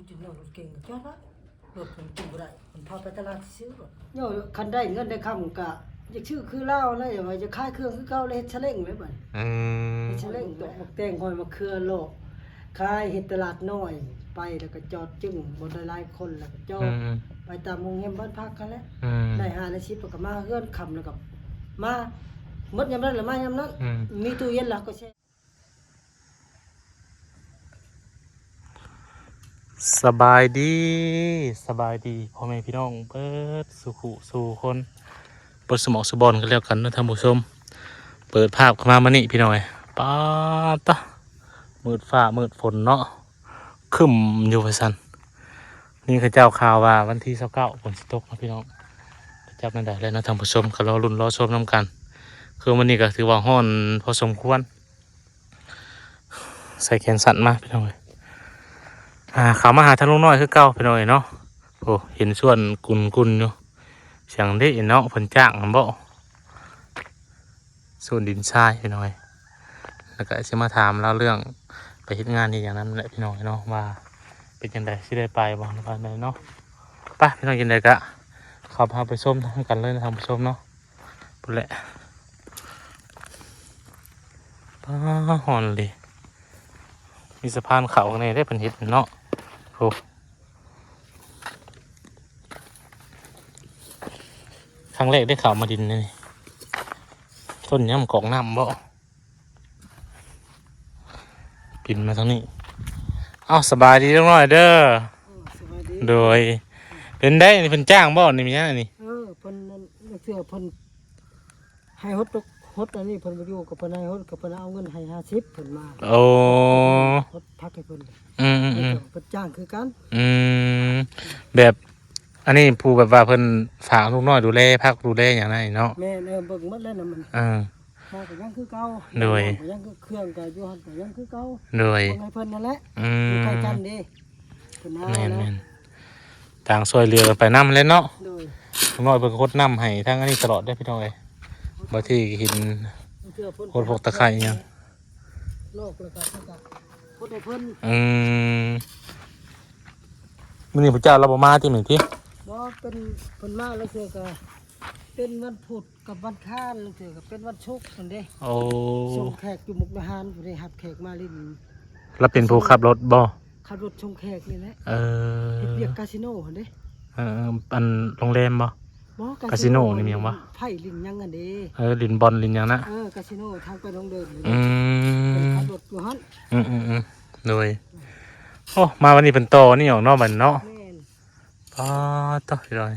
ຈຶ່ງເອົາລົດເກັງຈອດລະ ລົດມັນກິນບໍ່ໄດ້ ມັນພາໄປຕະຫຼາດຊື້ໂລດ. ໂຍ ຄັນໄດ້ເງິນໄດ້ຄຳກະຢາກຊື້ຄືລາວແຫຼະ ວ່າຈະຂາຍເຄື່ອງຄືເກົ່າ ແລ້ວເຮັດສະເລັງເລີຍບັດ. ເອີ ເຮັດສະເລັງ ດອກໝາກແຕງ ຫອຍ ໝາກເຂືອ ເລາະຂາຍ ເຮັດຕະຫຼາດນ້ອຍ ໄປແລ້ວກໍຈອດຈຶ່ງ ບໍ່ໄດ້ຫຼາຍຄົນ ແລ້ວກໍຈອດ ອືມ ໄປຕາມໂຮງແຮມບ້ານພັກຫັ້ນແຫຼະ. ອືມ ໄດ້ຫ້າ ໄດ້ສິບ ແລ້ວກໍມາເຮືອນຄ່ຳ ແລ້ວກໍມາ ໝົດຍາມນັ້ນແລ້ວມາຍາມນັ້ນ. ອືມ ມີຕູ້ເຢັນແລ້ວກໍແຊ່ ສະບາຍດີ ສະບາຍດີພໍ່ແມ່ພີ່ນ້ອງເບິດສູ່ຜູ້ສູ່ຄົນ ເບິດສູ່ໝ່ອງສູ່ບ່ອນກັນແລ້ວກັນເນາະທ່ານຜູ້ຊົມ. ເປີດພາບເຂົ້າມາມື້ນີ້ພີ່ນ້ອງເອີຍ ປາດຕະ ມືດຟ້າມືດຝົນເນາະ ຄຶ້ມຢູ່ວ່າຊັ້ນ. ນີ້ເຂົາເຈົ້າຂ່າວວ່າວັນທີຊາວເກົ້າຝົນຊິຕົກເນາະພີ່ນ້ອງ ຈະເປັນແນວໃດແລ້ວເນາະທ່ານຜູ້ຊົມ ກໍລໍລຸ້ນລໍຊົມນຳກັນ. ຄືມື້ນີ້ກໍຖືວ່າຮ້ອນພໍສົມຄວນ. ໃສ່ແຂນສັ້ນມາພີ່ນ້ອງເອີຍ ອ່າ ເຂົ້າມາຫາທາງລຸງນ້ອຍຄືເກົ່າພີ່ນ້ອງເອີຍເນາະ. ໂອ້ ເຫັນຊວນກຸນໆຢູ່ ສຽງເດເນາະ ເພິ່ນຈ້າງຫັ້ນບໍ ໂຊນດິນຊາຍພີ່ນ້ອງເອີຍ. ແລ້ວກໍຊິມາຖາມລາວເລື່ອງໄປເຮັດງານເຮັດຫຍັງນຳແຫຼະພີ່ນ້ອງເອີຍເນາະ ວ່າເປັນຈັ່ງໃດ ຊິໄດ້ໄປບໍ່ ຫຼືວ່າໃດເນາະ. ໄປພີ່ນ້ອງ ຈັ່ງໃດກໍເຂົ້າພາໄປຊົມນຳກັນເລີຍນະທ່ານຜູ້ຊົມເນາະ. ພຸ້ນແຫຼະ ປາ ຮ້ອນເລີຍ ມີສະພານເຂົ້າຂ້າງໃນເດ້ ເພິ່ນເຮັດເນາະ. ໂອ້ ຄັ້ງແລກໄດ້ເຂົ້າມາດິນນີ້ ຕົ້ນຫຍັງ ກອກນ້ຳບໍ? ປິ່ນມາທາງນີ້. ເອົ້າ ສະບາຍດີລຸງນ້ອຍເດີ. ເອີ ສະບາຍດີ. ໂດຍ ເປັນໃດນີ້ ເພິ່ນຈ້າງບໍນີ້ ມີຫຍັງນີ້? ເອີ ເພິ່ນນັ້ນ ລາງເທື່ອເພິ່ນໃຫ້ຫົດ ຫົດອັນນີ້ ເພິ່ນບໍ່ຢູ່ ກໍເພິ່ນໃຫ້ຫົດ ກໍເພິ່ນເອົາເງິນໃຫ້ຫ້າສິບ ເພິ່ນມາ. ໂອ້ ຫົດຜັກໃຫ້ເພິ່ນ. ອືມໆໆ ເພິ່ນຈ້າງຄືກັນ. ອືມ ແບບອັນນີ້ ຜູ້ແບບວ່າເພິ່ນຝາກລູກນ້ອຍດູແລຜັກ ດູແລຫຍັງນັ້ນເນາະ. ແມ່ນ ເອີ ເບິ່ງໝົດແລ້ວນະມັນ. ເອີ ເຮົາກໍຍັງຄືເກົ່າ. ໂດຍ ເຮົາກໍຍັງຄື ເຄື່ອງກໍຢູ່ຫັ້ນກໍຍັງຄືເກົ່າ. ໂດຍ ເບິ່ງໃຫ້ເພິ່ນນັ້ນແຫຼະ. ອືມ ຢູ່ໃກ້ກັນເດ້ ເພິ່ນຫາ. ແມ່ນໆ ຕ່າງຊ່ວຍເຫຼືອກັນໄປນຳແຫຼະເນາະ. ໂດຍ ນ້ອຍເພິ່ນກໍຫົດນ້ຳໃຫ້ທາງອັນນີ້ຕະຫຼອດເດ້ພີ່ນ້ອງເອີຍ. ບາງທີກໍເຫັນຫົດພວກຕະໄຄຫຍັງ ລອກແລ້ວກໍເພິ່ນກໍຫົດໃຫ້ເພິ່ນ. ອືມ ມື້ນີ້ພະເຈົ້າລາວບໍ່ມາຕິ ມື້ນີ້ຕິ? ບໍ່ ເປັນ ເພິ່ນມາລາງເທື່ອກໍເປັນວັນພຸດ ກັບວັນຄານ ລາງເທື່ອກໍເປັນວັນສຸກຫັ້ນເດ້. ໂອ້ ສົ່ງແຂກຢູ່ມຸກດາຫານ ຜູ້ໃດຮັບແຂກມາຫຼິ້ນ. ລາວເປັນຜູ້ຂັບລົດບໍ່? ຂັບລົດສົ່ງແຂກນີ້ແຫຼະ. ເອີ ເຮັດວຽກກາສິໂນຫັ້ນເດ້. ເອີ ອັນໂຮງແຮມບໍ່? ບໍ່ ກາສິໂນ ກາສິໂນນີ້ແມ່ນຫຍັງວະ? ໄພ້ຫຼິ້ນຫຍັງຫັ້ນເດ້. ເອີ ຫຼິ້ນບ່ອນຫຼິ້ນຫຍັງນະ. ເອີ ກາສິໂນທາງໄປດົງເດີນ. ອືມ ເພິ່ນຂັບລົດຢູ່ຫັ້ນ. ອືມໆໆ ໂດຍ. ໂອ້ ມາວັນນີ້ເພິ່ນຕໍ່ນີ້ອອກເນາະ ບັດເນາະ. ແມ່ນ ປາດໂທ້ ພີ່ນ້ອງ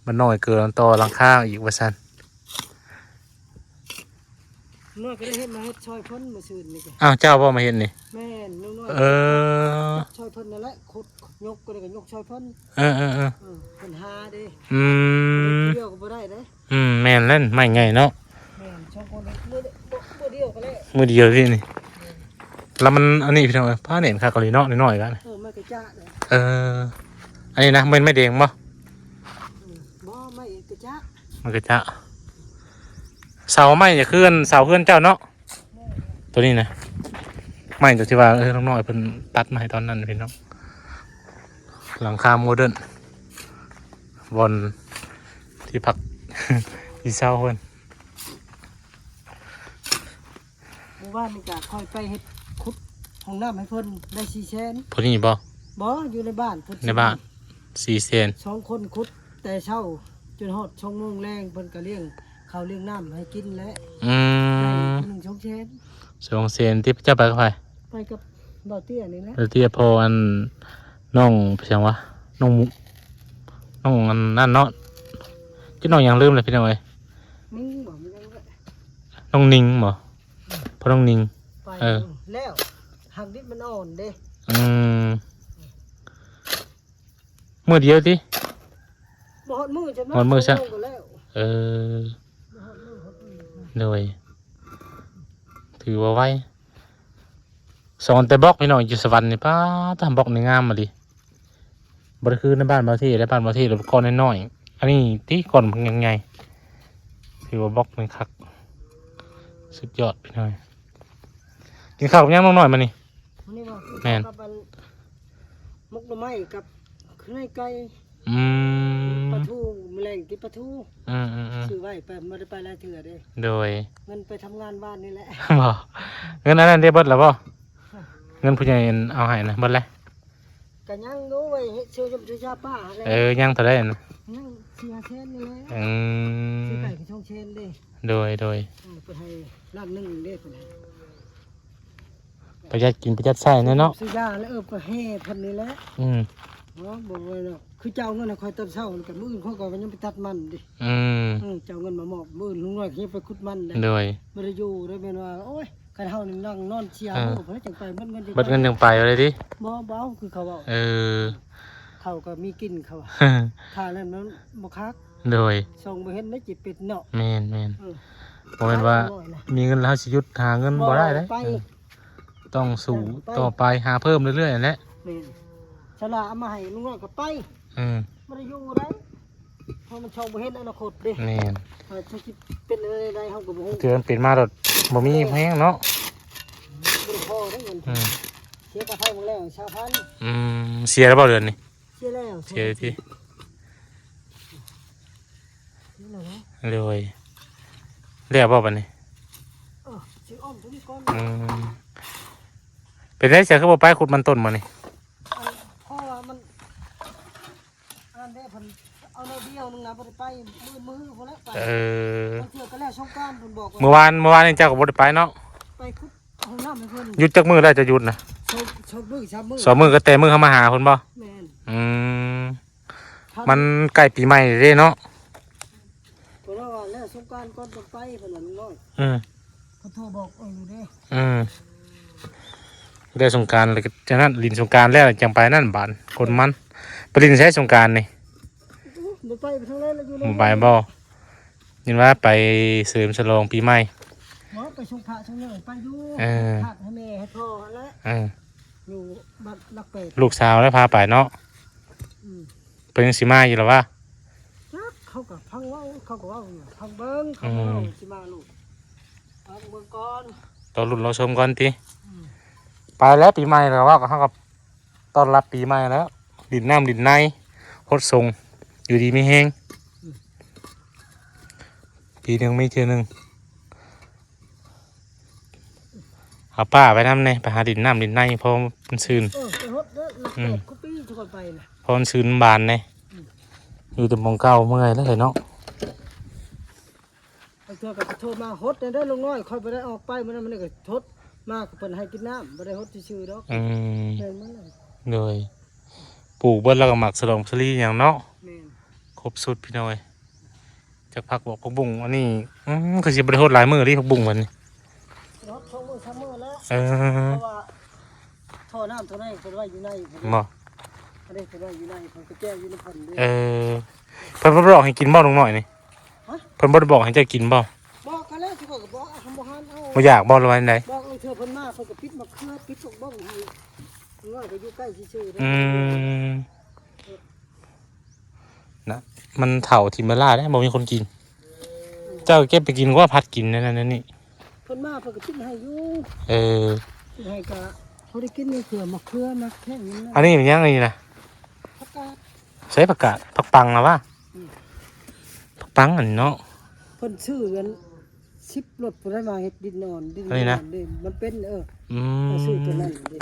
ບັດນ້ອຍເກີດຕໍ່ຫຼັງຄາອີກວ່າຊັ້ນ. ນ້ອຍກໍໄດ້ເຮັດ ມາເຮັດຊ່ອຍເພິ່ນມື້ຊືນນີ້. ອ້າວ ເຈົ້າບໍ່ມາເຮັດນີ້? ແມ່ນ ນ້ອຍ ເອີ ຊ່ອຍເພິ່ນນັ້ນແຫຼະ ຂຸດຍົກກໍໄດ້ ກໍຍົກຊ່ອຍເພິ່ນ. ເອີໆໆ ເອີ ເພິ່ນຫາເດ້. ອືມ ຜູ້ດຽວກໍບໍ່ໄດ້ເດ້. ອືມ ແມ່ນແລ້ວ ໄມ້ໃຫຍ່ເນາະ. ແມ່ນ ສອງຄົນ ມື້ ມື້ດຽວກໍແລ້ວ ມື້ດຽວນີ້. ແມ່ນ ລະມັນອັນນີ້ພີ່ນ້ອງເອີຍ ຟ້າແໜ້ນຄັກອີ່ຫຼີເນາະ ນ້ອຍໆກໍ. ເອີ ໄມ້ກະຈະເດ້. ເອີ ອັນນີ້ນະ ແມ່ນໄມ້ແດງບໍ່? ອືມ ບໍ່ ໄມ້ກະຈະ ໄມ້ກະຈະ. ເສົາໄມ້ຈະຄືອັນເສົາເຮືອນເຈົ້າເນາະ. ໂຕນີ້ນະ ໄມ້ໂຕທີ່ວ່າ ເອີ ນ້ອງນ້ອຍເພິ່ນຕັດມາໃຫ້ຕອນນັ້ນພີ່ນ້ອງ. ຫຼັງຄາໂມເດີນ ບ່ອນທີ່ພັກ ທີ່ເຊົາເພິ່ນ. ມື້ວານນີ້ກະຂ້ອຍໄປເຮັດ ຂຸດຫ້ອງນ້ຳໃຫ້ເພິ່ນໄດ້ສີ່ແສນ. ຜູ້ນີ້ບໍ່? ບໍ່ ຢູ່ໃນບ້ານເພິ່ນ. ໃນບ້ານ ສີ່ແສນ ສອງຄົນຂຸດແຕ່ເຊົ້າຈົນຮອດສອງໂມງແລງ ເພິ່ນກໍລ້ຽງເຂົ້າລ້ຽງນ້ຳໃຫ້ກິນແຫຼະ. ອືມ ໄດ້ຄົນໜຶ່ງສອງແສນ. ສອງແສນ ທີ່ເຈົ້າໄປກັບໃຜ? ໄປກັບບ່າວເຕ້ຍນີ້ແຫຼະ. ບ່າວເຕ້ຍ ພໍ່ອັນ ນ້ອງ ຫຍັງວະ ນ້ອງ ນ້ອງອັນນັ້ນເນາະ ຊື່ນ້ອງຫຍັງລືມແລ້ວພີ່ນ້ອງເອີຍ. ນິງບໍ່ ມີຫຍັງແຫຼະ ນ້ອງນິງບໍ່? ພໍ່ນ້ອງນິງ. ໄປ ເອີ ແລ້ວ ຫາກດິບມັນອ່ອນເດ້. ອືມ ມື້ດຽວຕິ? ບໍ່ຮອດມື້ ຮອດມື້ຊະ. ເອີ ບໍ່ຮອດມື້ ຮອດມື້. ໂດຍ ຖືວ່າໄວ. ສອນແຕ່ບລັອກພີ່ນ້ອງ ຢູ່ສະຫວັນນີ້ ປາດ ບລັອກນີ້ງາມອີ່ຫຼີ. ບໍ່ໄດ້ຄືໃນບ້ານບ່າວເທດ ແລະ ບ້ານບ່າວເທດລະກ້ອນນ້ອຍໆ ອັນນີ້ຕິ ກ້ອນບັກໃຫຍ່. ຖືວ່າບລັອກນີ້ຄັກ ສຸດຍອດພີ່ນ້ອງ. ກິນເຂົ້າກັບຫຍັງນ້ອງນ້ອຍມື້ນີ້? ມື້ນີ້ບໍ່? ແມ່ນ ກັບອັນ ໝົກໜໍ່ໄມ້ກັບເຄື່ອງໃນໄກ່. ອືມ ປາທູ ມື້ແລງກິນປາທູ. ອືມໆໆ ຊື້ໄວ້ໄປ ບໍ່ໄດ້ໄປຫຼາຍເທື່ອເດ້. ໂດຍ ເງິນໄປທຳງານບ້ານນີ້ແຫຼະ. ບໍ່ ເງິນອັນນັ້ນເດ້ ເບິດແລ້ວບໍ່? ເງິນຜູ້ໃຫຍ່ເອົາໃຫ້ນະ ເບິດແລ້ວ? ກໍຍັງຢູ່ ໄວ້ເຮັດເຊວຍົມເຊວຢາປ້າຫັ້ນແຫຼະ. ເອີ ຍັງເທົ່າໃດນະ? ຍັງສີ່ຫ້າແສນນີ້ແຫຼະ. ອືມ ຊື້ໄກ່ກໍສອງແສນເດ້. ໂດຍໆ ເອີ ເພິ່ນໃຫ້ລ້ານໜຶ່ງເດ້ ເພິ່ນໃຫ້. ປະຢັດກິນປະຢັດໃຊ້ແນ່ເນາະ. ຊື້ຢາແລ້ວ ເອີ ໄປແຫ່ເພິ່ນນີ້ແຫຼະ. ອືມ ບໍ່ ບໍ່ ບໍ່ ຄືເຈົ້າເອົາເງິນໃຫ້ຂ້ອຍຕອນເຊົ້າ ແລ້ວກໍມື້ອື່ນຂ້ອຍກໍຍັງໄປຕັດມັນເດ້. ອືມ ເອີ ເຈົ້າເອົາເງິນມາມອບ ມື້ອື່ນລຸງນ້ອຍກໍຍັງໄປຂຸດມັນເດ້. ໂດຍ ບໍ່ໄດ້ຢູ່ເດ້ ແມ່ນວ່າ ໂອ້ຍ ຄັນເຮົານີ້ນັ່ງນອນເສຍ ເອີ ມື້ພຸ້ນແຫຼະ ຈັ່ງໄປ ເບິດເງິນຈັ່ງ ເບິດເງິນຈັ່ງໄປ ໄປເລີຍຕິ. ບໍ່ ບໍ່ເອົາ ຄືເຂົາເວົ້າ. ເອີ ເຂົາກໍມີກິນ ເຂົາວ່າ ອືມ ຖ້ານັ້ນມັນບໍ່ຄັກ. ໂດຍ ສ່ອງບໍ່ເຫັນໄດ້ຈິເປັດເນາະ. ແມ່ນໆ ເອີ ບໍ່ແມ່ນວ່າ ໄປໜ້ອຍນະ ມີເງິນແລ້ວເຮົາຊິຢຸດຫາເງິນບໍ່ໄດ້ເດ້. ບໍ່ ໄປ ເອີ ຕ້ອງສູ້ ໄປ ຕໍ່ໄປ ຫາເພີ່ມເລື້ອຍໆຫັ້ນແຫຼະ. ແມ່ນ ສະຫຼະເອົາມາໃຫ້ລຸງນ້ອຍກໍໄປ. ອືມ ບໍ່ໄດ້ຢູ່ໄດ້ ເພາະມັນສ່ອງບໍ່ເຫັນອະນາຄົດເດ້. ແມ່ນ ວ່າຊິເປັນແນວໃດເຮົາກໍບໍ່ຮູ້. ເທື່ອມັນເປັນມາໂລດ ບໍ່ມີແຮງເນາະ. ບໍ່ພໍໄດ້ເງິນ. ອືມ ເສຍຄ່າໄຟໝົດແລ້ວ ຊາວພັນ. ອືມ ເສຍແລ້ວບໍ່ເດືອນນີ້? ເສຍແລ້ວ ເສຍທີ່ ເສຍແລ້ວ. ໂດຍ ແລ້ວບໍ່ບັດນີ້? ເອີ ຊິອ້ອມຕົວນີ້ກ່ອນ. ອືມ ເປັນໄດ ເສຍຄືບໍ່ໄປຂຸດມັນຕົ້ນມື້ນີ້? ອັນ ເພາະວ່າມັນ ອັນນັ້ນເດ້ ເພິ່ນເອົາໜ້ອຍດຽວໜຶ່ງນະ ບໍ່ໄດ້ໄປ ມື້ ມື້ພຸ້ນແຫຼະໄປ. ເອີ ບາງເທື່ອກໍແລ້ວສົງການ ເພິ່ນບອກວ່າ ມື້ວານ ມື້ວານນີ້ເຈົ້າກໍບໍ່ໄດ້ໄປເນາະ? ໄປຂຸດຫ້ອງນ້ຳໃຫ້ເພິ່ນ. ຢຸດຈັກມື້ແລ້ວເຈົ້າຢຸດນະ? ສອງ ສອງມື້ ສາມມື້ ສອງມື້ ກໍແຕ່ມື້ເຮົາມາຫາເພິ່ນບໍ່? ແມ່ນ. ອືມ ມັນໃກ້ປີໃໝ່ເດ້ເນາະ. ເພິ່ນວ່າແລ້ວສົງການກ່ອນຈັ່ງໄປ ເພິ່ນວ່າລຸງນ້ອຍ. ອືມ ເພິ່ນໂທບອກເອີເດ້. ອືມ ແລ້ວສົງການແລ້ວຈັ່ງນັ້ນ ຫຼິ້ນສົງການແລ້ວຈັ່ງໄປນັ້ນບາດ ຄົນມັນ ໄປຫຼິ້ນໃສສົງການນີ້? ບໍ່ໄປ ໄປທາງໃດລະ ຢູ່ໃນ ບໍ່ໄປບໍ່? ຍິນວ່າໄປເສີມສະຫຼອງປີໃໝ່. ບໍ່ ໄປສົ່ງພະສົ່ງຫຍັງໄປຢູ່. ເອີ ພະໃຫ້ແມ່ໃຫ້ພໍ່ຫັ້ນແຫຼະ. ເອີ ຢູ່ບ້ານຫຼັກແປດ ລູກສາວແລ້ວພາໄປເນາະ. ອືມ ເພິ່ນຍັງຊິມາຢູ່ລະວະ? ຈັກ ເຂົາກໍຟັງເວົ້າ ເຂົາກໍເວົ້າຢູ່ ຟັງເບິ່ງ ເຂົາເວົ້າ ອືມ ຊິມາລູກ ຟັງເບິ່ງກ່ອນ ລໍລຸ້ນລໍຊົມກ່ອນຕິ. ອືມ ໄປແລ້ວປີໃໝ່ແລ້ວ ເວົ້າກັບເຮົາກໍຕ້ອນຮັບປີໃໝ່ແລ້ວ ຫຼິ້ນນ້ຳຫຼິ້ນໃນ ຫົດສົງ ຢູ່ດີມີແຮງ. ອືມ ປີໜຶ່ງມີເທື່ອໜຶ່ງ. ເອົາປ້າໄປນຳແດ່ ໄປຫາຫຼິ້ນນ້ຳຫຼິ້ນໃນ ພໍມັນຊື່ນ. ເອີ ໄປຫົດເດີ ຫຼັກແປດ ອືມ ກວ່າປີ ທຸກຄົນໄປນະ ພໍມັນຊື່ນບານແດ່. ອືມ ຢູ່ແຕ່ໝ່ອງເກົ່າ ເມື່ອຍແລ້ວເນາະ. ບາງເທື່ອກໍໂທມາ ຫົດແດ່ເດີລຸງນ້ອຍ ຂ້ອຍບໍ່ໄດ້ອອກໄປ ມື້ນັ້ນມື້ນີ້ກໍຫົດມາ ກໍເພິ່ນໃຫ້ກິນນ້ຳ ບໍ່ໄດ້ຫົດຊື່ໆດອກ. ອືມ ແມ່ນມັນ. ໂດຍ ປູກເບິດແລ້ວກໍໝາກສະດອງສະລີຫຍັງເນາະ. ແມ່ນ ຄົບຊຸດພີ່ນ້ອງເອີຍ. ຈັກຜັກບອກ ຜັກບຸ້ງອັນນີ້ ອືມ ຄືຊິບໍ່ໄດ້ຫົດຫຼາຍມື້ເດ ຜັກບຸ້ງເພິ່ນນີ້. ຫົດສອງມື້ສາມມື້ແລ້ວ. ເອີ ເພາະວ່າທໍ່ນ້ຳທໍ່ໃນເພິ່ນໄວ້ຢູ່ໃນພຸ້ນ. ບໍ່ ອັນນີ້ເພິ່ນໄວ້ຢູ່ໃນ ເພິ່ນກໍແຈກຢູ່ນຳເພິ່ນເດ້. ເອີ ເພິ່ນບໍ່ໄດ້ບອກໃຫ້ກິນບໍ່ ລຸງນ້ອຍນີ້? ຮະ? ເພິ່ນບໍ່ໄດ້ບອກໃຫ້ເຈົ້າກິນບໍ່? ບອກກັນແລ້ວ ຄືຂ້ອຍກໍບອກ ບໍ່ຫັນເອົາ ບໍ່ຢາກບໍ່ ຫຼືວ່າຈັ່ງໃດ? ບອກເທື່ອເພິ່ນມາ ເພິ່ນກໍປິດໝາກເຂືອ ປິດພວກບ້ອງໃຫ້ ນ້ອຍກໍຢູ່ໃກ້ຊື່ໆ. ອືມ ນະ ມັນເຖົ້າຖິ້ມໄປຫຼາຍແລ້ວ ບໍ່ມີຄົນກິນ. ເຈົ້າເກັບໄປກິນກວ່າ ພັດກິນນັ້ນນີ້. ເພິ່ນມາເພິ່ນກໍກິນໃຫ້ຢູ່. ເອີ ກິນໃຫ້ກະພໍໄດ້ກິນ ມີເຂືອ ໝາກເຂືອ ໝາກແຂ້ງ. ອັນນີ້ມັນຫຍັງນີ້ນະ? ຜັກກາດ. ໃສ່ຜັກກາດ ຜັກປັງນະວະ? ອືມ ຜັກປັງອັນນີ້ເນາະ. ເພິ່ນຊື້ອັນ ສິບລົດ ຜູ້ໃດມາເຮັດດິນອ່ອນ ດິນອ່ອນເດ້ ມັນເປັນ. ເອີ ອືມ ຊື້ຕົວນັ້ນເດ້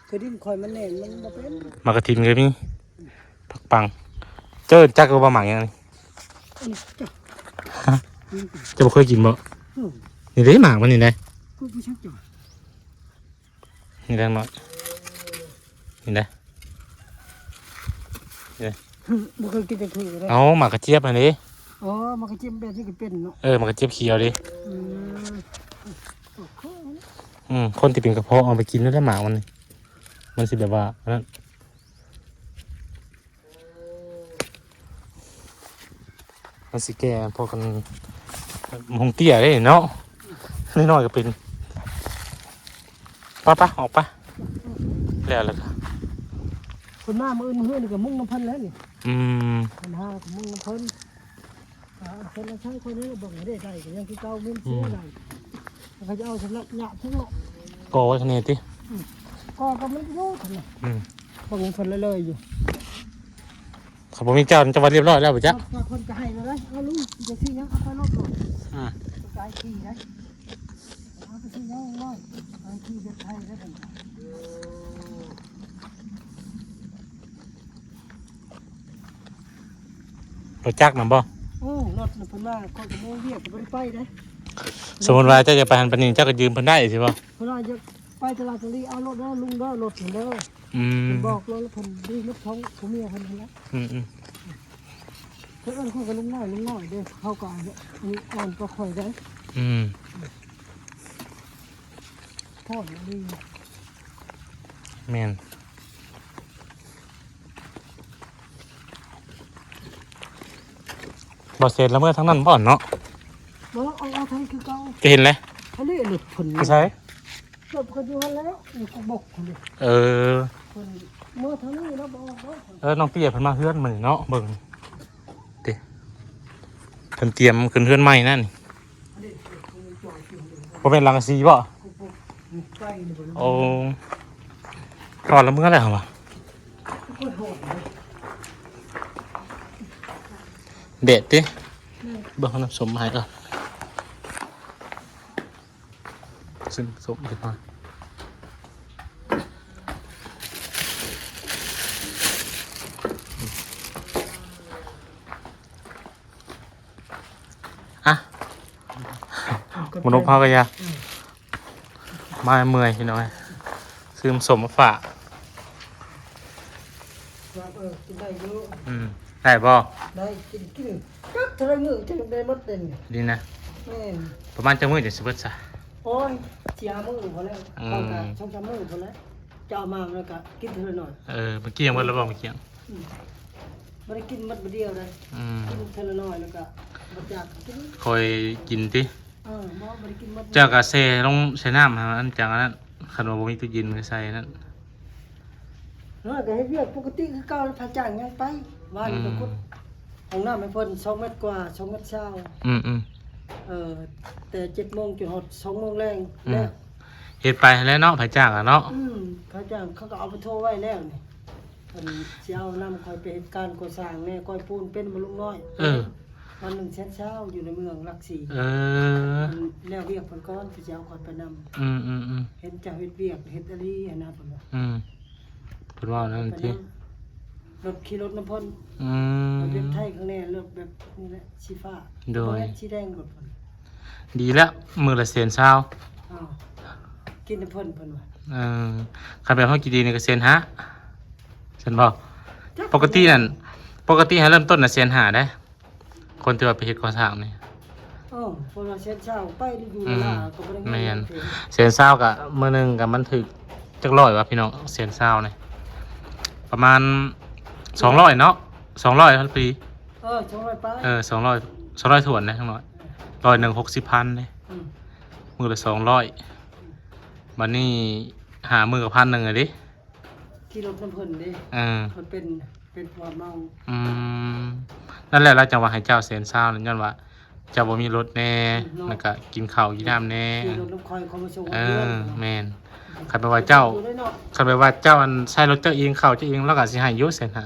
ຄືດິນຂ້ອຍມັນແໜ້ນ ມັນບໍ່ເປັນ. ໝາກກະທິນກໍມີ ຜັກປັງ. ເຈົ້າຈັກບໍ່ ໝາກຫຍັງນີ້? ອັນນີ້ ເຈົ້າບໍ່ເຄີຍກິນບໍ່? ອືມ ນີ້ເດ້ ໝາກມັນນີ້ເດ້. ກູບໍ່ຈັກເຈົ້າ. ນີ້ເດ້ນ້ອຍ ນີ້ເດ້ ນີ້ເດ້. ບໍ່ເຄີຍກິນຈັກເທື່ອເດ້. ເອົາ ໝາກກະຈຽບຫັ້ນເດ້. ອໍ ໝາກກະຈຽບແບບນີ້ກໍເປັນເນາະ. ເອີ ໝາກກະຈຽບຂຽວເດ້. ອືມ ອືມ ຄົນທີ່ເປັນກະເພາະເອົາໄປກິນນັ້ນແຫຼະ ໝາກມັນນີ້ ມັນຊິແບບວ່າອັນນັ້ນ. ມັນຊິແກ່ພວກກັນ ຫົງເຕ້ຍເດ້ເນາະ ນ້ອຍໆກໍເປັນ. ໄປໆ ອອກໄປ ແລ້ວລະກະ ເພິ່ນມາມື້ອື່ນ ມື້ອື່ນກໍມຸງນຳເພິ່ນແລ້ວນີ້. ອືມ ເພິ່ນຫາກໍມຸງນຳເພິ່ນ. ອ່າ ເພິ່ນລະໃຊ້ຄົນນີ້ເບິ່ງໃຫ້ໄດ້ ໄດ້ກໍຍັງຄືເກົ່າ ມີເສຍໄດ້. ອືມ ເຂົາຈະເອົາສຳລັບຍາດເພິ່ນເນາະ ກໍໄວ້ຂ້າງໃນຕິ. ອືມ ກໍກໍມັນຢູ່ຂ້າງໃນ. ອືມ ເບິ່ງເພິ່ນເລີຍໆຢູ່. ເຂົາບໍ່ມີເຈົ້າ ຈະວ່າລຽບຮ້ອຍແລ້ວບໍ່ຈັກ. ເພິ່ນກໍໃຫ້ແລ້ວເດ້. ເອົາລຸງ ຈະຊິຫຍັງ ເອົາໄປໂລດໂລດ. ອ່າ ໄປຂີ່ໄດ້. ເອົາໄປຊິຫຍັງນ້ອຍ ໄປຂີ່ລົດໄຖໄດ້. ລົດຈັກນຳບໍ່? ເອີ ລົດນະ ເພິ່ນວ່າຂ້ອຍກໍບໍ່ວຽກ ກໍບໍ່ໄດ້ໄປເດ້. ສົມມຸດວ່າເຈົ້າຢາກໄປຫັ້ນໄປນີ້ ເຈົ້າກໍຢືມເພິ່ນໄດ້ຊິບໍ່? ເພິ່ນວ່າຢາກໄປຕະຫຼາດຕະຫຼີ ເອົາໂລດເດີ ລຸງເດີ ລົດເດີ. ອືມ ບອກແລ້ວ ເພິ່ນດີໝົດ ສອງຜົວເມຍເພິ່ນຫັ້ນແຫຼະ. ອືມໆ ເພິ່ນເອີ້ນຂ້ອຍວ່າລຸງນ້ອຍ ລຸງນ້ອຍເດ້. ເຂົາກໍອາຍຸອ່ອນກວ່າຂ້ອຍເດ້. ອືມ ໂພດອີ່ຫຼີ. ແມ່ນ. ບໍ່ເສັດລະເມືອທາງນັ້ນບໍ່ເນາະ? ບໍ່ ອອກ ອອກທາງນີ້ຄືເກົ່າ. ຈະເຫັນແຫຼະ. ອັນນີ້ລົດເພິ່ນ ຢູ່ໃສ? ລົດເພິ່ນຢູ່ຫັ້ນແຫຼະ ຢູ່ກົກບົກພຸ້ນ. ເອີ ເພິ່ນເມືອທາງນີ້ແລ້ວ ບໍ່ອອກດອກ. ເອີ ນ້ອງເຕ້ຍເພິ່ນມາເຮືອນມື້ນີ້ເນາະ. ເບິ່ງຕິ ເພິ່ນຕຽມຂຶ້ນເຮືອນໃໝ່ນັ້ນ. ບໍ່ແມ່ນສັງກະສີບໍ່? ໂອ້ ຮອດລະເມືອແລ້ວຫວາ? ແດດຕິ. ແມ່ນ. ເບິ່ງເອົານ້ຳສົ້ມມາໃຫ້ກ່ອນ. ຊື້ນ້ຳສົ້ມເລັກນ້ອຍ. ອ່ະ ໝູນົກເຮົາກໍຢ່າ ມາເມື່ອຍພີ່ນ້ອງເອີຍ. ຊື້ນ້ຳສົ້ມມາຝາກ. ເອີ ກິນໄດ້ຢູ່. ອືມ ໄດ້ບໍ່? ໄດ້ ກິນ ກິນຈັກເທົ່າໃດມື້ຈັ່ງໄດ້ໝົດເດ້ນີ້. ດີນະ. ແມ່ນ. ປະມານຈັກມື້ຈັ່ງຊິເບິດຊະ? ໂອ້ຍ ສີ່ຫ້າມື້ພໍແລ້ວ. ອືມ ເຂົາກໍສອງສາມມື້ພໍແລ້ວ. ຈະເອົາມາແລ້ວກໍກິນເທື່ອລະໜ້ອຍ. ເອີ ມື້ກີ້ຍັງເບິດແລ້ວບໍ່? ມື້ກີ້ ອືມ ບໍ່ໄດ້ກິນໝົດບາດດຽວໃດ. ອືມ ກິນເທື່ອລະໜ້ອຍແລ້ວກໍບໍ່ຢາກກິນ. ຄ່ອຍກິນຕິ. ເອີ ບໍ່ ບໍ່ໄດ້ກິນໝົດ. ເຈົ້າກໍແຊ່ລົງໃສ່ນ້ຳໃຫ້ມັນຈັ່ງອັນນັ້ນ. ຄັນວ່າບໍ່ມີຕູ້ເຢັນກໍໃສ່ນັ້ນ. ນ້ອຍກໍເຮັດວຽກປົກກະຕິຄືເກົ່າ ພະຈ້າງຍັງໄປ. ວານນີ້ກໍຂຸດ ອືມ ຫ້ອງນ້ຳໃຫ້ເພິ່ນສອງແມັດກວ່າ ສອງແມັດຊາວ. ອືມໆ ເອີ ແຕ່ເຈັດໂມງຈົນຮອດສອງໂມງແລງ. ອືມ ແລ້ວ ເຮັດໄປຫັ້ນແຫຼະເນາະ ພະຈ້າງອະເນາະ. ອືມ ພະຈ້າງເຂົາກໍເອົາໄປໂທໄວ້ແລ້ວນີ້. ເພິ່ນຊິເອົານຳຂ້ອຍໄປເຮັດການກໍ່ສ້າງແດ່ ກ້ອຍປູນເປັນບໍ່ລຸງນ້ອຍ? ເອີ ວັນໜຶ່ງແສນຊາວ ຢູ່ໃນເມືອງຫຼັກສີ່. ເອີ ແລ້ວວຽກເພິ່ນກ່ອນ ເພິ່ນຊິເອົາຂ້ອຍໄປນຳ. ອືມໆໆ ເຫັນເຈົ້າເຮັດວຽກ ເຮັດອີ່ຫຼີຫັ້ນນະ ເພິ່ນວ່າ. ອືມ ເພິ່ນເວົ້ານັ້ນຕິ. ລົດ ຂີ່ລົດນຳເພິ່ນ. ອືມ ລົດແບບໄທຂ້າງແນ່ ລົດແບບນີ້ແຫຼະ ສີຟ້າ. ໂດຍ ບໍ່ແມ່ນສີແດງລົດເພິ່ນ. ດີແລ້ວ ມື້ລະແສນຊາວ. ເອົາ ກິນນຳເພິ່ນ ເພິ່ນວ່າ. ເອີ ຄັນແບບເຮົາກິນດີນີ້ກໍແສນຫ້າ ຊັ້ນບໍ່? ຈັກ ປົກກະຕິນັ້ນ ປົກກະຕິໃຫ້ເລີ່ມຕົ້ນນະແສນຫ້າເດ້ ຄົນທີ່ວ່າໄປເຮັດກໍ່ສ້າງນີ້. ເອີ ເພິ່ນວ່າແສນຊາວ ໄປຢູ່ ອືມ ລາວກໍບໍ່ໄດ້ເງິນ. ແມ່ນ ແສນຊາວກໍມື້ໜຶ່ງກໍມັນຖືກຈັກຮ້ອຍວະພີ່ນ້ອງ ແສນຊາວນີ້ ປະມານສອງຮ້ອຍເນາະ ສອງຮ້ອຍພັນປີ. ເອີ ສອງຮ້ອຍປາຍ. ເອີ ສອງຮ້ອຍ ສອງຮ້ອຍຖ້ວນເດ້ ສອງຮ້ອຍ ຮ້ອຍໜຶ່ງຫົກສິບພັນເດ້. ອືມ ມື້ລະສອງຮ້ອຍ ບັດນີ້ຫ້າມື້ກໍພັນໜຶ່ງແລ້ວເດ້. ຂີ່ລົດນຳເພິ່ນເດ້. ເອີ ເພິ່ນເປັນ ເປັນຜົວເມົາ. ອືມ ນັ້ນແຫຼະ ລາວຈັ່ງວ່າໃຫ້ເຈົ້າແສນຊາວນັ້ນ ຍ້ອນວ່າເຈົ້າບໍ່ມີລົດແດ່ ອືມ ເນາະ ແລ້ວກະກິນເຂົ້າກິນນ້ຳແດ່. ຂີ່ລົດນຳຂ້ອຍເຂົ້າມາສົ່ງ ເອີ ເຮືອນ. ແມ່ນ. ຄັນແບບວ່າເຈົ້າ ຄັນແບບວ່າເຈົ້າອັນໃຊ້ລົດເຈົ້າເອງ ເຂົ້າເຈົ້າເອງ ລາວກໍຊິໃຫ້ຢູ່ແສນຫ້າ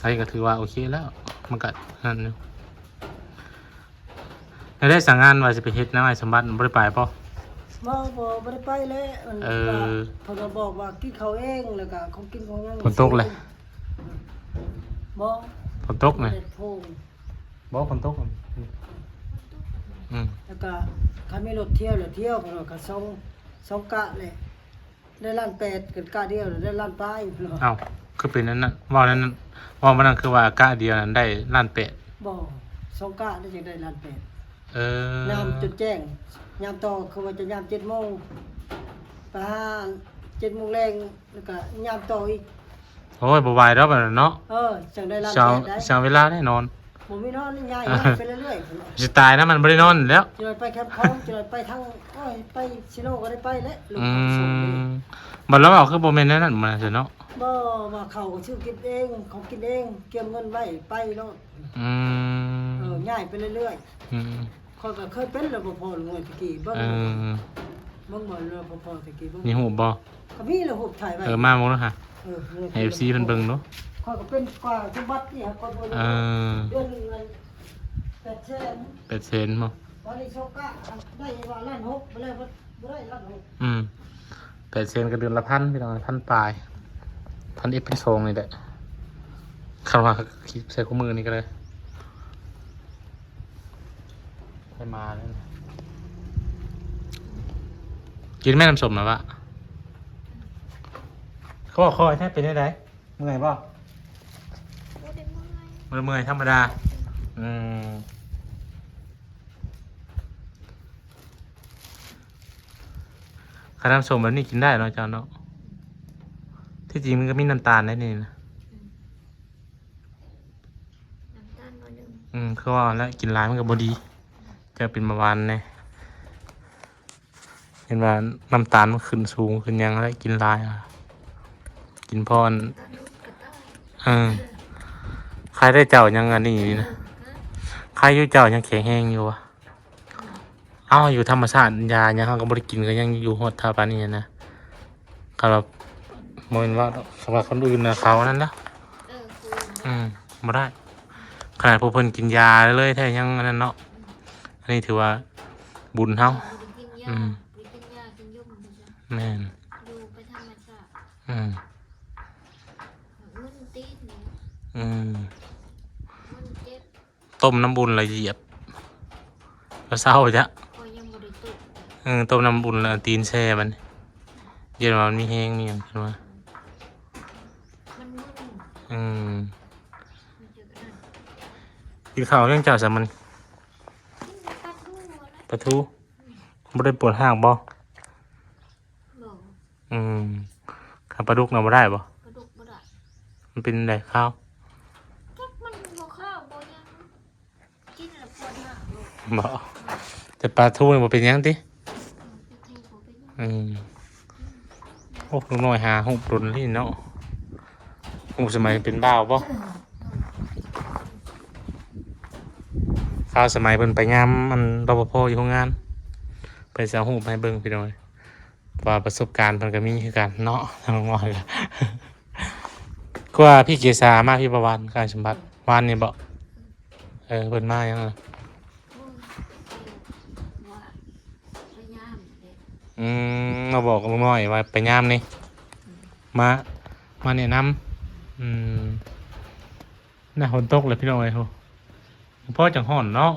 ອັນນີ້ກໍຖືວ່າໂອເຄແລ້ວ ມັນກໍນັ້ນຢູ່. ແລ້ວໄດ້ສາງງານວ່າຊິໄປເຮັດນຳອ້າຍສົມບັດ ບໍ່ໄດ້ໄປບໍ່? ບໍ່ ບໍ່ ບໍ່ໄດ້ໄປແລ້ວ. ເອີ ເພິ່ນກໍບອກວ່າກິນເຂົ້າເອງ ແລ້ວກໍຂອງກິນຂອງຫຍັງ. ຝົນຕົກແຫຼະ. ບໍ່ ຝົນຕົກນະ. ບໍ່ ຝົນຕົກ. ອືມ ແລ້ວກໍຄັນມີລົດທ່ຽວແລ້ວທ່ຽວ ເພິ່ນວ່າກໍສອງ ສອງກະແຫຼະ. ໄດ້ລ້ານແປດ ກັນກະດຽວໄດ້ລ້ານປາຍ. ເອົ້າ ຄືເປັນອັນນັ້ນ ເວົ້ານັ້ນ ເວົ້າມານັ້ນ ຄືວ່າກະດຽວນັ້ນໄດ້ລ້ານແປດ. ບໍ່ ສອງກະໄດ້ ຈັ່ງໄດ້ລ້ານແປດ. ເອີ ຍາມຈົນແຈ້ງ ຍາມຕໍ່ ຄືວ່າຈະຍາມເຈັດໂມງ ໄປຫາເຈັດໂມງແລງ ແລ້ວກະຍາມຕໍ່ອີກ. ໂອ້ຍ ບໍ່ໄຫວດອກແບບນັ້ນເນາະ. ເອີ ຈັ່ງໄດ້ລ້ານແປດໄດ໋. ເສຍເວລາແນ່ນອນ. ບໍ່ມີນອນ ຍ້າຍໄປເລື້ອຍໆ ຊິຕາຍນຳ ມັນບໍ່ໄດ້ນອນແລ້ວ. ຈະໄດ້ໄປແຄມຂອງ ຈະໄດ້ໄປທາງ ໂອ້ຍ ໄປຊິໂນກໍໄດ້ໄປແຫຼະ. ອືມ ບັດລາວເວົ້າຄືບໍ່ແມ່ນແນວນັ້ນ ມັນຊັ້ນເນາະ. ບໍ່ ວ່າເຂົາກໍຊື້ກິນເອງ ເຂົາກິນເອງ ກຽມເງິນໄວ້ໄປໂລດ. ອືມ ເອີ ຍ້າຍໄປເລື້ອຍໆ. ອືມ ຂ້ອຍກໍເຄີຍເປັນ ລະປະພ ລຸງນ້ອຍ ຕະກີ້ ເບິ່ງ ເອີ ເບິ່ງບໍ່ ລະປະພ ຕະກີ້ ເບິ່ງ ມີຮູບບໍ່? ກໍມີແຫຼະ ຮູບຖ່າຍໄວ້. ເອີ ມາເບິ່ງເດີຫາ. ເອີ ໃຫ້ເອັຟຊີເພິ່ນເບິ່ງເນາະ. ຂ້ອຍກໍເປັນກວ່າສະບັດນີ້ ຂ້ອຍບໍ່ ເອີ ເດືອນໜຶ່ງນັ້ນແປດແສນ ແປດແສນບໍ່? ບາດນີ້ໂຊກະໄດ້ວ່າລ້ານຫົກ ບໍ່ໄດ້ ບໍ່ໄດ້ລ້ານຫົກ. ອືມ ແປດແສນກໍເດືອນລະພັນ ພີ່ນ້ອງ ພັນປາຍ ພັນເອັດ ພັນສອງນີ້ແຫຼະ ຄັນວ່າຄິດໃສ່ຄູ່ມື້ນີ້ກໍໄດ້. ໃຜມາແລ້ວ ກິນແມ່ນ້ຳສົ້ມນະວະ. ເຂົາບອກຄ່ອຍແທ້ ເປັນຈັ່ງໃດ? ເມື່ອຍບໍ່? ບໍ່ໄດ້ເມື່ອຍ ບໍ່ໄດ້ເມື່ອຍ ທຳມະດາ. ອືມ ຄັນນ້ຳສົ້ມແບບນີ້ກິນໄດ້ເນາະເຈົ້າເນາະ. ທີ່ຈິງມັນກໍມີນ້ຳຕານໃນນີ້ນະ. ອືມ ນ້ຳຕານໜ້ອຍໜຶ່ງ. ອືມ ຄືວ່າແຫຼະ ກິນຫຼາຍມັນກໍບໍ່ດີ ຈະເປັນເບົາຫວານແດ່. ເຫັນວ່ານ້ຳຕານມັນຂຶ້ນສູງຂຶ້ນຫຍັງແລ້ວ ກິນຫຼາຍ ກິນພໍອັນ ເອີ ໃຄໄດ້ເຈົ້າຍັງອັນນີ້ນະ ໃຄຢູ່ເຈົ້າຍັງແຂງແຮງຢູ່ວະ. ເອົ້າ ຢູ່ທຳມະຊາດ ຢາຫຍັງເຮົາກໍບໍ່ໄດ້ກິນ ກໍຍັງຢູ່ຮອດເທົ່າປານນີ້ນະ. ຄັນວ່າບໍ່ແມ່ນວ່າດອກ ສຳລັບຄົນອື່ນນະ ເຂົາອັນນັ້ນແຫຼະ. ເອີ ຄື ອືມ ບໍ່ໄດ້ ຂະໜາດພວກເພິ່ນກິນຢາເລີຍແທ້ຍັງອັນນັ້ນເນາະ. ອັນນີ້ຖືວ່າບຸນເຮົາ. ບໍ່ໄດ້ກິນຢາ ອືມ ບໍ່ໄດ້ກິນຢາກິນຍົາບໍ່. ແມ່ນ ຢູ່ໄປທຳມະຊາດ. ອືມ ມັນຕີນນີ້. ອືມ ມັນເຈັບ. ຕົ້ມນ້ຳອຸ່ນລະຢຽບ ລະເຊົາຈ້ະ. ຂ້ອຍຍັງບໍ່ໄດ້ຕົ້ມ. ເອີ ຕົ້ມນ້ຳອຸ່ນລະເອົາຕີນແຊ່ມັນ ຢ້ານວ່າມັນມີແຮງມີຫຍັງຂຶ້ນມາ. ມັນມຶນ. ອືມ ມັນຈະອັນນັ້ນ. ກິນເຂົ້າຫຍັງເຈົ້າຊະມັນ? ກິນແຕ່ປາທູຫັ້ນແຫຼະ. ປາທູ. ອືມ ບໍ່ໄດ້ປວດຮາກບໍ່? ບໍ່. ອືມ ຄັນປາດຸກນະບໍ່ໄດ້ບໍ່? ປາດຸກບໍ່ໄດ້. ມັນເປັນແນວໃດ? ຄາວ? ຈັກ ມັນບໍ່ຄາວບໍ່ຫຍັງ ກິນແລ້ວປວດຮາກໂລດ. ບໍ່ ແຕ່ປາທູນີ້ບໍ່ເປັນຫຍັງຕິ? ອືມ ປາທູບໍ່ເປັນຫຍັງ. ອືມ ໂອ້ ລຸງນ້ອຍຫາຮູບດົນນີ້ເນາະ. ຮູບສະໄໝເປັນບ່າວບໍ່? ຄາວສະໄໝເພິ່ນໄປຍາມອັນ ລປພ ຢູ່ໂຮງງານ ເພິ່ນຊິເອົາຮູບໃຫ້ເບິ່ງ ພີ່ນ້ອງ. ວ່າປະສົບການເພິ່ນກໍມີຄືກັນເນາະ ທາງນ້ອຍ. ຄືວ່າພີ່ເກສາມາພີ່ປະວັນ ກາຍສົມບັດ ວານນີ້ບໍ? ເອີ ເພິ່ນມາຫຍັງລະ? ອືມ ມາບອກລຸງນ້ອຍວ່າໄປຍາມນີ້ ມາ ມາແນະນຳ. ອືມ ນະ ຝົນຕົກແລ້ວພີ່ນ້ອງເອີຍ. ໂຫ ພໍຈັ່ງຮ້ອນເນາະ.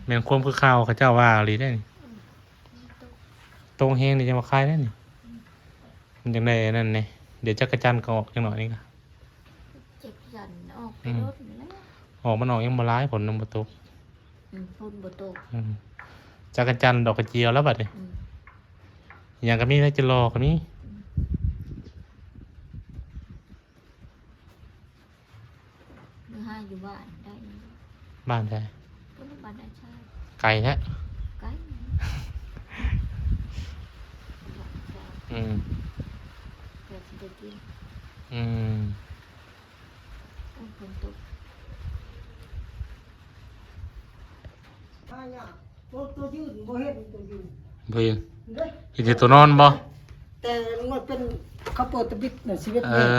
ແມ່ນຄວາມຄືຂ່າວເຂົາເຈົ້າວ່າອີ່ຫຼີເດ້ນີ້. ອືມ ຕົກແຮງນີ້ຈັ່ງວ່າຄາຍເດ້ນີ້. ອືມ ມັນຈັ່ງໄດ້ອັນນັ້ນແດ່. ດຽວຈັກກະຈັນກໍອອກຈັກໜ້ອຍນີ້ກະ. ຈັກກະຈັນອອກໄປ ອືມ ໂດນແລ້ວ. ອອກ ມັນອອກຍັງບໍ່ຫຼາຍ ຝົນຍັງບໍ່ຕົກ. ອືມ ຝົນບໍ່ຕົກ. ອືມ ຈັກກະຈັນ ດອກກະຈຽວແລ້ວບັດນີ້. ອືມ ຫຍັງກໍມີ ໄດ້ຈະລໍກໍມີ. ອືມ ມື້ຫາຢູ່ບ້ານໄດ້. ບ້ານໃດ? ພຸ້ນ ບ້ານອ້າຍຊາຍ. ໄກແທ້. ໄກ. ອືມ ເພື່ອຊິໄດ້ກິນ. ອືມ ໂອ້ຍ ຝົນຕົກ. ໂຕ ໂຕຢືນ ບໍ່ເຫັນ ໂຕຢືນ ບໍ່ເຫັນ. ເດ້ ເຫັນແຕ່ໂຕນອນບໍ່? ແຕ່ມັນເປັນ ເຂົາເປີດຕະບິດນະ ສິບເອັດແຍກ. ເອີ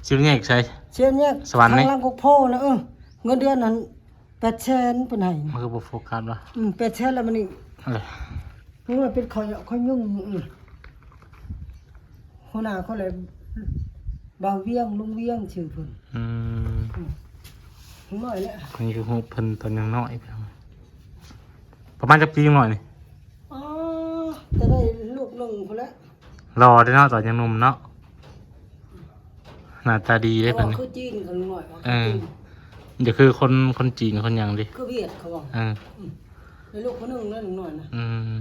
ສິບເອັດແຍກໃສ? ສິບເອັດແຍກ ສະຫວັນນີ້ ທາງຫຼັງກົກໂພນະ. ເອີ ເງິນເດືອນຫັ້ນແປດແສນເພິ່ນໃຫ້. ມັນຄືບໍ່ໂຟກັສວະ? ອືມ ແປດແສນແລ້ວມັນນີ້ ເອີ ເພິ່ນວ່າເປັນຂ້ອຍ ຂ້ອຍຫຍຸ້ງ. ອືມ ຫົວໜ້າເຂົາແຫຼະ ບ່າວວຽງ ລຸງວຽງ ຊື່ເພິ່ນ. ອືມ ອືມ ເດັກນ້ອຍແຫຼະ. ອັນນີ້ຄືຮູບເພິ່ນຕອນຍັງນ້ອຍ ປະມານຈັກປີ ຍັງນ້ອຍນີ້? ອໍ ແຕ່ໄດ້ລູກໜຶ່ງພຸ້ນແຫຼະ. ຫຼໍ່ເດ້ເນາະ ຕອນຍັງໜຸ່ມເນາະ. ໜ້າຕາດີເດ້ເພິ່ນນີ້. ຄືຈີນ ເຂົານ້ອຍວ່າ ເອີ ຄືຈີນ. ຢ່າຄືຄົນ ຄົນຈີນຄົນຫຍັງຕິ. ຄືຫວຽດເຂົາວ່າ. ເອີ ອືມ ໄດ້ລູກຄົນໜຶ່ງແລ້ວ ໜຶ່ງໜ້ອຍນະ. ອືມ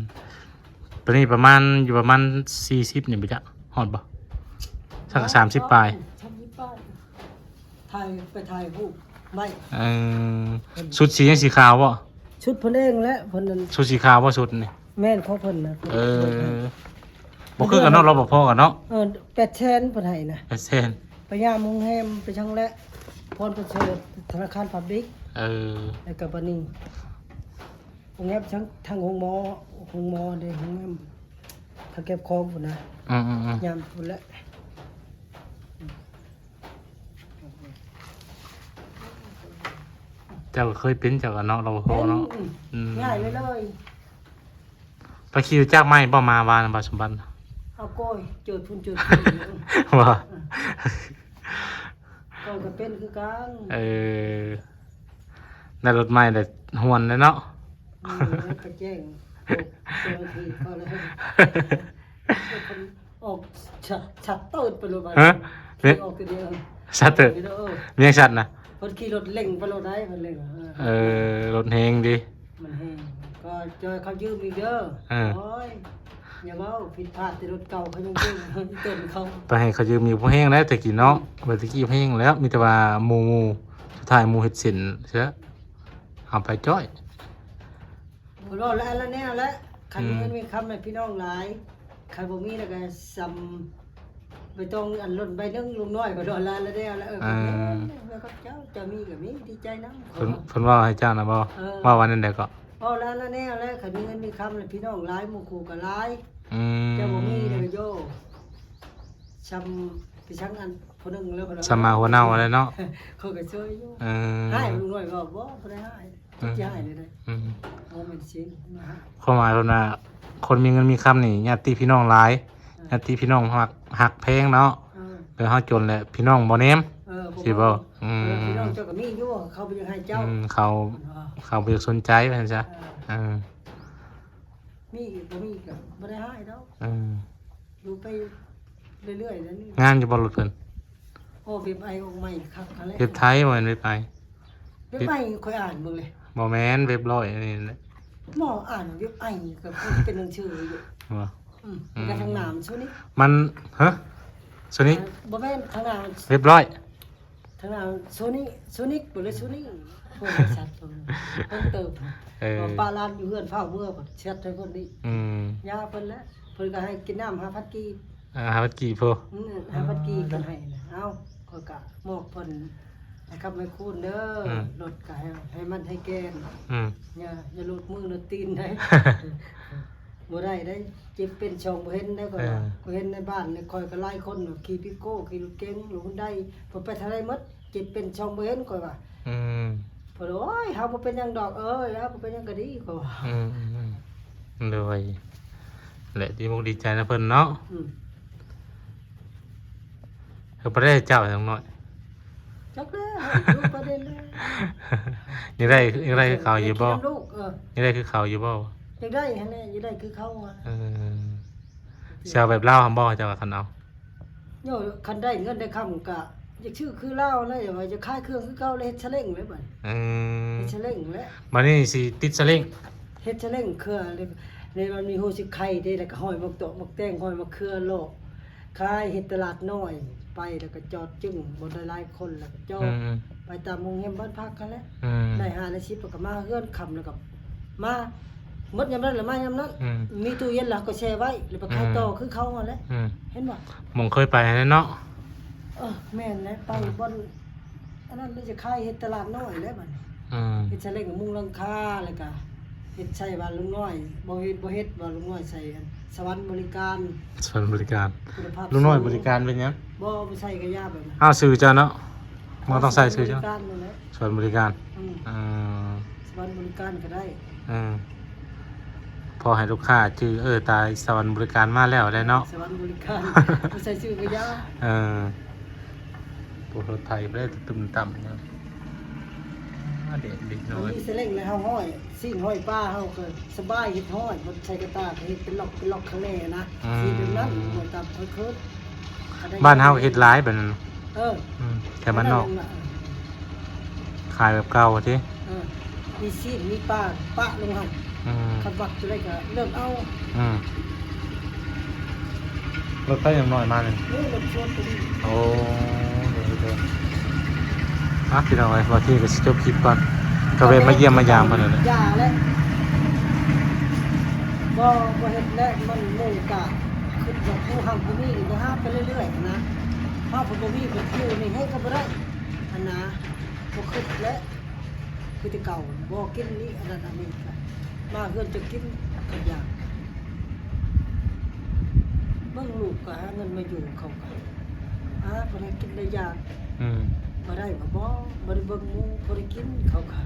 ຕອນນີ້ປະມານ ຢູ່ປະມານສີ່ສິບນີ້ບໍ່ຈັກ ຮອດບໍ່? ສັກສາມສິບປາຍ. ສາມສິບປາຍ. ຖ່າຍ ໄປຖ່າຍຮູບໄວ້. ເອີ ເພິ່ນ ຊຸດສີຫຍັງ ສີຂາວບໍ່? ຊຸດເພິ່ນເອງແຫຼະ ເພິ່ນນັ້ນ. ຊຸດສີຂາວບໍ່ ຊຸດນີ້? ແມ່ນ ຂອງເພິ່ນນະ. ເອີ ບໍ່ຄືກັນເນາະ ລປພ ກັນເນາະ. ເອີ ແປດແສນເພິ່ນໃຫ້ນະ. ແປດແສນ. ໄປຍາມໂຮງແຮມ ໄປຫຍັງແຫຼະ ພອນປະເສີດ ທະນາຄານພາບລິກ. ເອີ ແລ້ວກໍບາດນີ້ ໂຮງແຮມທາງ ທາງໂຮງໝໍ ໂຮງໝໍເດ້ ໂຮງແຮມ ທາງແຄມຂອງພຸ້ນນະ. ອືມໆໆ ຍາມພຸ້ນແຫຼະ. ເຈົ້າກໍເຄີຍເປັນ ເຈົ້າກໍເນາະ ລະວະພໍເນາະ. ເປັນ ອືມ ອືມ ງ່າຍເລີຍ ໄປຂີ່ລົດຈັກໃໝ່ບໍ່ ມາວານ ບ້ານສົມບັດ? ເອົາໂກຍ ເຈີພຸ້ນເຈີພີ້ ບໍ່? ຂ້ອຍກໍເປັນຄືກັນ. ເອີ ໄດ້ລົດໃໝ່ ໄດ້ຮ່ວນແລ້ວເນາະ. ເອີ ໄປແຈ້ງເຈົ້າໜ້າທີ່ເຂົາແລ້ວ ອອກຊັດ ຊັດເຕີດໄປໂລດບາດ. ຮະ? ຂີ່ອອກແຕ່ດຽວ ຊັດເຕີດ ເອີ ມີຫຍັງຊັດນະ? ເພິ່ນຂີ່ລົດເລັ່ງໄປໂລດໄດ໋ ເພິ່ນເລັ່ງ. ເອີ ລົດແຮງຕິ? ມັນແຮງ ກໍຈອຍເຂົາຢືມອີກເດີ. ເອີ ໂອ້ຍ ຢ່າເວົ້າ ຜິດພາດແຕ່ລົດເກົ່າ ເຂົາຍັງຢືມອີ່ຕົນເຂົາ ໄປໃຫ້ເຂົາຢືມຢູ່. ພໍແຮງແລ້ວແຕ່ກີ້ເນາະ ອືມ ວ່າແຕ່ກີ້ແຮງແລ້ວ ມີແຕ່ວ່າໝູ່ ໝູ່ ສຸດທ້າຍໝູ່ເຮັດເສັ້ນເສຍ ເອົາໄປຈ້ອຍ. ບໍ່ລໍລະອັນລະແນວແຫຼະ ຄັນ ອືມ ມີເງິນມີຄຳໃຫ້ພີ່ນ້ອງຫຼາຍ ຄັນບໍ່ມີແລ້ວກໍສ່ຳ ໄປຕ້ອງອັນລົ້ນໃບໜຶ່ງ ລຸງນ້ອຍ ບໍ່ລໍລະອັນລະແນວແຫຼະ. ເອີ ເອີ ຂອບໃຈເຈົ້າ ເຈົ້າມີກໍມີ ດີໃຈນຳ. ເພິ່ນ ເພິ່ນເວົ້າໃຫ້ເຈົ້ານະບໍ່? ເອີ ເວົ້າວ່າແນວໃດເກາະ? ເວົ້າລະອັນລະແນວແຫຼະ ຄັນມີເງິນມີຄຳແລ້ວ ພີ່ນ້ອງຫຼາຍ ໝູ່ຄູ່ກໍຫຼາຍ. ອືມ ເຈົ້າບໍ່ມີແລ້ວໂຢ ສ່ຳໄປສັງອັນຜູ້ໜຶ່ງແລ້ວ ສ່ຳໝາຫົວເນົ່າແລ້ວເນາະ. ເຂົາກໍຊ່ວຍຢູ່. ເອີ ຮ້າຍລຸງນ້ອຍກໍບໍ່ ບໍ່ໄດ້ຮ້າຍ. ອືມ ຈະໃຫ້ໄດ້ ອືມ ເອົາແມ່ນຊິ ຄວາມໝາຍເພິ່ນວ່າ ຄົນມີເງິນມີຄຳນີ້ ຍາດຕິພີ່ນ້ອງຫຼາຍ ເອີ ຍາດຕິພີ່ນ້ອງຮັກ ຮັກແພງເນາະ. ເອີ ແຕ່ເຮົາຈົນແຫຼະ ພີ່ນ້ອງບໍ່ແນມ ເອີ ຊິບໍ່ ອືມ ເອີ ພີ່ນ້ອງເຈົ້າກໍມີຢູ່ ເຂົາບໍ່ຢາກໃຫ້ເຈົ້າ ອືມ ເຂົາ ເອີ ເຂົາບໍ່ຢາກສົນໃຈວ່າຊັ້ນຊະ. ເອີ ເອີ ມີກໍມີກໍບໍ່ໄດ້ຮ້າຍດອກ. ເອີ ຢູ່ໄປເລື້ອຍໆ ແລ້ວນີ້ ງາມຢູ່ບໍ່ລົດເພິ່ນ? ໂອ້ ເວັບໄອອອກໃໝ່ຄັກຫັ້ນແຫຼະ ເວັບໄທ ບໍ່ແມ່ນເວັບໄອ. ເວັບໄອຂ້ອຍອ່ານເບິ່ງເລີຍ ບໍ່ແມ່ນເວັບຮ້ອຍອັນນີ້ແຫຼະ. ໝໍອ່ານເວັບໄອກໍເປັນໜັງສືຢູ່ ບໍ່ ອືມ ອືມ ແລ້ວກໍທາງໜ້າມັນໂຊນິກ ມັນ ຮະ ໂຊນິກ ເອີ ບໍ່ແມ່ນ ທາງໜ້າມັນເວັບຮ້ອຍ ທາງໜ້າໂຊນິກ ໂຊນິກບໍ່ເລີຍ ໂຊນິກ ພວກບໍລິສັດເພິ່ນ ເພິ່ນເຕີບ ເອີ ວ່າປະຫຼານຢູ່ເຮືອນຟ້າວເມືອ ແຊັດໃຫ້ເພິ່ນນີ້ ອືມ ຢ່າເພິ່ນແຫຼະ ເພິ່ນກໍໃຫ້ກິນນ້ຳຫ້າພັນກີບ. ອ່າ ຫ້າພັນກີບພຸ້ນ ອືມ ຫ້າພັນກີບເພິ່ນໃຫ້ນະ. ເອົ້າ ຂ້ອຍກະມອບເພິ່ນໃຫ້ຄຳໃຫ້ຄູນເດີ ອືມ ລົດກະໃຫ້ ໃຫ້ມັນໃຫ້ແກ່ນ ອືມ ຢ່າ ຢ່າຫຼຸດມືຫຼຸດຕີນໄດ໋ ບໍ່ໄດ້ໄດ໋ ເຈັບເປັນຊ່ອງບໍ່ເຫັນໄດ໋. ຂ້ອຍວ່າ ເອີ ຂ້ອຍເຫັນໃນບ້ານນີ້ ຂ້ອຍກໍຫຼາຍຄົນ ຂີ່ພິໂກ້ ຂີ່ລົດເກັງ ລົດຮຸນໄດ ເພິ່ນໄປທາງໃດໝົດ ເຈັບເປັນຊ່ອງບໍ່ເຫັນ ຂ້ອຍວ່າ ອືມ ເພິ່ນວ່າ ໂອ້ຍ ເຮົາບໍ່ເປັນຫຍັງດອກເອີຍ ເຮົາບໍ່ເປັນຫຍັງກໍດີ ຂ້ອຍວ່າ ອືມ ອືມ ໂດຍ ແຫຼະ ດີມຸກດີໃຈນຳເພິ່ນເນາະ ອືມ ເອີ ບໍ່ໄດ້ເຈົ້າຫຍັງນ້ອຍ ຈັກແລ້ວ ລູກປະເດັນແລ້ວ ຍັງໄດ້ ຍັງໄດ້ຄືເຂົາຢູ່ບໍ່? ເອີ ຍັງໄດ້ຄືເຂົາຢູ່ບໍ່? ຢາກໄດ້ຫັ້ນແຫຼະ ຢາກໄດ້ຄືເຂົາ ເອີ ຊິເອົາແບບລາວຫັ້ນບໍ່ ເຈົ້າວ່າຄັນເອົາ? ໂຍ ຄັນໄດ້ເງິນໄດ້ຄຳກະຢາກຊື້ຄືລາວແຫຼະ ຢ່າວ່າຢາກຂາຍເຄື່ອງຄືເກົ່າ ແລ້ວເຮັດສະເລັງແລ້ວບັດນີ້ ອືມ ເຮັດສະເລັງແຫຼະ ບັດນີ້ຊິຕິດສະເລັງ ເຮັດສະເລັງເຄືອ ແລ້ວ ແລ້ວມັນມີໂຮຊິໄຄເດ້ ແລ້ວກໍຫ້ອຍໝາກເຕາະໝາກແຕງ ຫ້ອຍໝາກເຂືອເລາະຂາຍ ເຮັດຕະຫຼາດນ້ອຍ ໄປແລ້ວກໍຈອດຈຶ່ງ ບໍ່ໄດ້ຫຼາຍຄົນ ແລ້ວກໍຈອດ ອືມ ໄປຕາມໂຮງແຮມບ້ານພັກຫັ້ນແຫຼະ ອືມ ໄດ້ຫ້າໄດ້ສິບ ແລ້ວກໍມາເຮືອນຄ່ຳ ແລ້ວກໍມາ ໝົດຍາມນັ້ນລະມາຍາມນັ້ນ ອືມ ມີຕູ້ເຢັນລະກໍແຊ່ໄວ້ ລະໄປຂາຍ ອືມ ຕໍ່ຄືເຂົາຫັ້ນແຫຼະ ອືມ ເຫັນບໍ່? ໝ່ອງເຄີຍໄປຫັ້ນແຫຼະເນາະ ເອີ ແມ່ນແຫຼະ ໄປ ອືມ ບ່ອນອັນນັ້ນລະຈະຂາຍ ເຮັດຕະຫຼາດນ້ອຍແຫຼະບັດນີ້ ອືມ ເຮັດສະເລັງມຸງຫຼັງຄາ ລະກະເຮັດໃສ່ບ້ານລຸງນ້ອຍ ບໍ່ເຮັດ ບໍ່ເຮັດ ບ້ານລຸງນ້ອຍໃສ່ອັນ ສະຫວັນບໍລິການ ສະຫວັນບໍລິການ ຄຸນນະພາບສູງ ລຸງນ້ອຍບໍລິການເປັນຫຍັງ? ບໍ່ ບໍ່ໃສ່ກະຢ່າແບບນັ້ນ ອ້າວ ຊື່ເຈົ້າເນາະ ບໍ່ຕ້ອງໃສ່ຊື່ເຈົ້າ ສະຫວັນບໍລິການນັ້ນແຫຼະ ສະຫວັນບໍລິການ ອືມ ອືມ ສະຫວັນບໍລິການກໍໄດ້ ເອີ ພໍໃຫ້ລູກຄ້າຈື່ ເອີ ຕາຍ ສະຫວັນບໍລິການມາແລ້ວແຫຼະເນາະ ສະຫວັນບໍລິການ ບໍ່ໃສ່ຊື່ກໍຢ່າ ເອີ ໂອ້ ລົດໄຖບໍ່ໄດ້ຕຶມຕ່ຳຫຍັງ ອາ ເດັກ ເດັກນ້ອຍ ມີສະເລັງແລ້ວເຮົາຮ້ອຍ ຊີ້ນຮ້ອຍປາເຮົາກໍສະບາຍ ເຮັດຮ້ອຍ ບໍ່ໃສ່ກະຕ່າ ເຮັດເປັນລັອກ ເປັນລັອກຂ້າງໃນນະ ອືມ ຊີ້ນແບບນັ້ນ ບໍ່ຕາມເຄີຍ ບ້ານເຮົາເຮັດຫຼາຍແບບນັ້ນ ເອີ ອືມ ແຖວບ້ານນອກ ຂາຍແບບເກົ່າຕິ ເອີ ມີຊີ້ນມີປາປະລົງຫັ້ນ ອືມ ຄັນມັກຕົວໃດກໍເລືອກເອົາ ອືມ ລົດໄຟຍັງນ້ອຍມານີ້ ເອີ ລົດຊວນຕົວນີ້ ໂອ້ ໂດຍ ໂດຍ ອ່ະ ພີ່ນ້ອງເອີຍ ວ່າທີ່ກໍຊິຈົບຄລິບກ່ອນ ກໍແວ່ມາຢ້ຽມມາຢາມເພິ່ນນັ້ນແຫຼະ ຢ່າແຫຼະ ບໍ່ ບໍ່ເຮັດແລ້ວ ມັນໝູ່ກະ ຄິດວ່າຜູ້ຮັ່ງຜູ້ມີກໍຫາໄປເລື້ອຍໆນະ ເຮົາກໍບໍ່ມີ ເພິ່ນຢູ່ນີ້ໃຫ້ກໍບໍ່ໄດ້ຫັ້ນນະ ບໍ່ຄິດແລ້ວ ຄືແຕ່ເກົ່າ ບໍ່ກິນນີ້ ອັນນັ້ນອັນນີ້ ມາເຮືອນຈະກິນ ກໍຢາກ ເບິ່ງລູກກໍຫາເງິນມາຢູ່ ເຂົາກໍ ອ່າ ບໍ່ໄດ້ກິນໄດ້ຢາກ ອືມ ບໍ່ໄດ້ ບໍ່ ບໍ່ ບໍ່ໄດ້ເບິ່ງໝູ່ ບໍ່ໄດ້ກິນ ເຂົາກໍ